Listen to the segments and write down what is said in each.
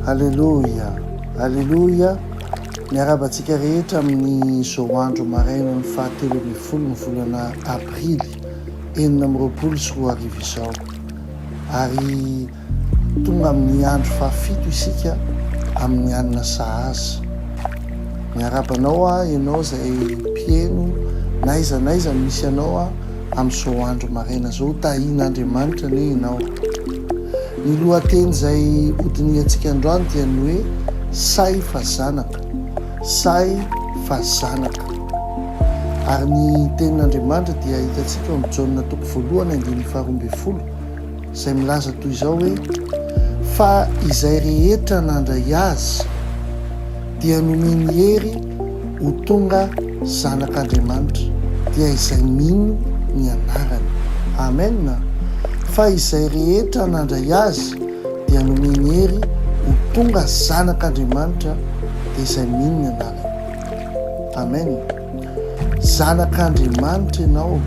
Aleloia! Aleloia! Miarahaba antsika rehetra amin'izao andro marainan'ny fahatelo ambin'ny folo ny volana aprily 2026 izao. Ary tonga amin'ny andro fahafito isika amin'ny hanina sahaza. Miarahaba anao aho, ianao izay mpihaino na aiza na aiza misy anao aho amin'izao andro maraina izao. Tahian'Andriamanitra anie ianao. Ny lohateny izay hodinihantsika androany dia ny hoe Sahy fa zanaka. Sahy fa zanaka. Ary ny tenin'Andriamanitra dia hitantsika ao amin'ny Jaona toko voalohany andininy faharoa ambin'ny folo izay milaza toy izao hoe: "Fa izay rehetra nandray azy dia nomeny hery ho tonga zanak'Andriamanitra, dia izay mino ny anarany." Amen! Fa izay rehetra nandray azy dia nomeny hery ho tonga zanak'Andriamanitra, dia izay mino ny anarany. Amen! Zanak'Andriamanitra ianao,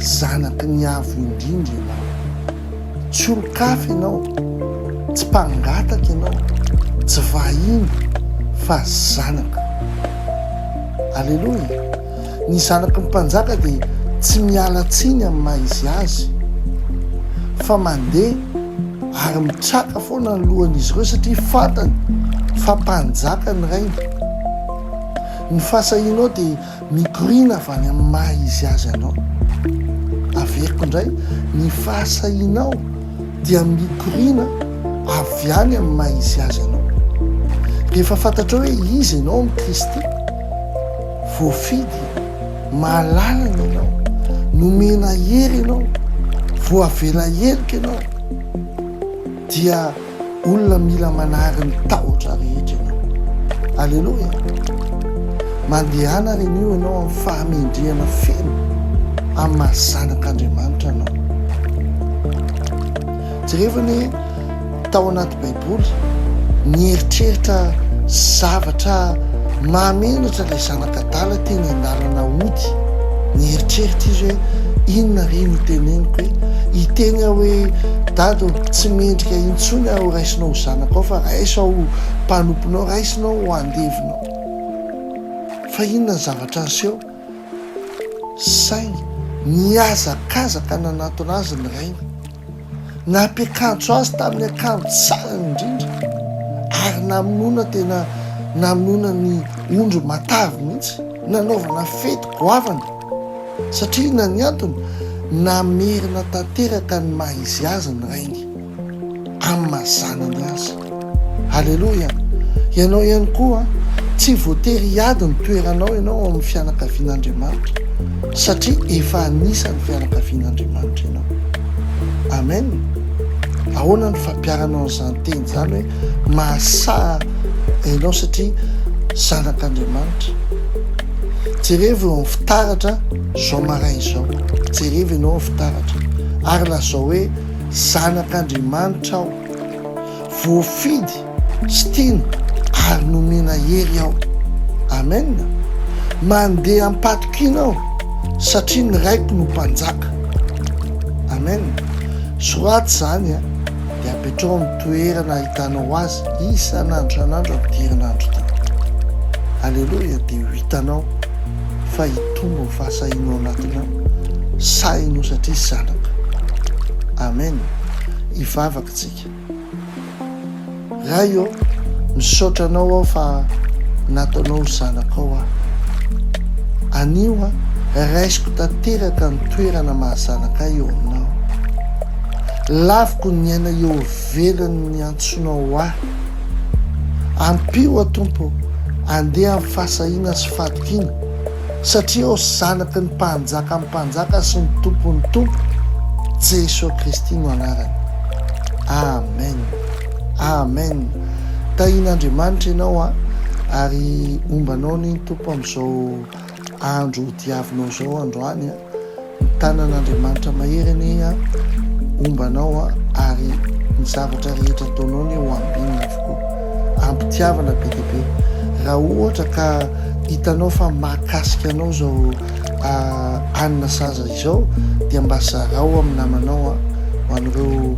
zanaky ny Avo Indrindra ianao. Tsy olon-kafa ianao, tsy mpangataka ianao, tsy vahiny, fa zanaka. Aleloia! Ny zanaky ny mpanjaka dia tsy miala tsiny amin'ny maha izy azy, fa mandeha ary mitraka foana ny lohan'izy ireo satria fantany fa mpanjaka ny rainy. Ny fahasahianao dia mikoriana avy any amin'ny maha izy azy anao. Averiko indray, ny fahasahianao dia mikoriana avy any amin'ny maha izy azy anao. Rehefa fantatrao hoe iza ianao amin'i Kristy, voafidy, mahalalana ianao, nomena hery ianao, voavela heloka ianao, dia olona mila manary ny tahotra rehetra ianao. Aleloia! Mandehana ary anio ianao amin'ny fahamendrehana feno amin'ny maha zanak'Andriamanitra anao. Jerevo anie tao anaty Baiboly, nieritreritra zavatra mahamenatra ilay zanak'adala teny an-dalana hody. Nieritreritra izy hoe inona re no teneniko hoe hiteny aho hoe dada ô, tsy mendrika intsony aho raisinao ho zanakao fa raiso aho ho mpanomponao, raisinao ho andevonao. Fa inona ny zavatra niseho? Saingy nihazakazaka nanatona azy ny rainy. Nampiakanjo azy tamin'ny akanjo tsara indrindra ary namonoana tena namonoana ny ondry matavy mihitsy, nanaovana fety goavana. Satria inona ny antony? Namerina tanteraka ny maha izy azy ny rainy, amin'ny maha zanany azy. Aleloia! Ianao ihany koa, tsy voatery hiady ny toeranao ianao ao amin'ny fianakavian'Andriamanitra, satria efa anisan'ny fianakavian'Andriamanitra ianao. Amen! Ahoana no fampiharanao an'izany teny izany hoe mahasaha ianao satria zanak'Andriamanitra? Jerevo eo amin'ny fitaratra izao maraina izao. Jerevo ianao amin'ny fitaratra ary lazao hoe, Zanak'Andriamanitra aho. Voafidy sy tiana ary nomena hery aho. Amen! Mandeha am-patokiana aho satria ny Raiko no Mpanjaka. Amen! Soraty izany a, dia apetraho amin'ny toerana ahitanao azy isan'andro isan'andro amin'ity herinandro ity. Aleloia! Dia ho hitanao fa hitombo ny fahasahianao anatinao. Sahinao satria zanaka. Amen! Hivavaka tsika. Ray ô, misaotra Anao aho fa nataonao ho zanakao aho. Anio aho, raisiko tanteraka ny toerana maha zanaka ahy eo Aminao. Laviko ny aina eo ivelan'ny antsonao ahy. Ampio aho Tompo andeha amin'ny fahasahiana sy fahatokiana satria aho zanaky ny Mpanjakan'ny mpanjaka sy ny Tompon'ny tompo, Jesoa Kristy no anarany. Amen. Amen. Tahian'Andriamanitra ianao an, ary homba anao anie ny Tompo amin'izao andro hodiavinao izao androany an. Ny tanan'Andriamanitra mahery anie an, homba anao an, ary ny zavatra rehetra ataonao anie ho ambinina avokoa. Am-pitiavana be dia be. Raha ohatra ka hitanao fa mahakasika anao izao hanina sahaza izao dia mba zarao amin'ny namanao an, ho an'ireo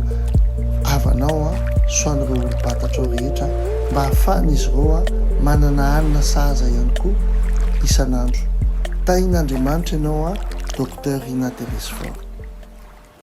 havanao an. sy ho an'ireo olom-pantatrao rehetra mba hahafahan'izy ireo manana hanina sahaza ihany koa isan'andro. Tahin'Andriamanitra ianao Docteur Rina Telesphore.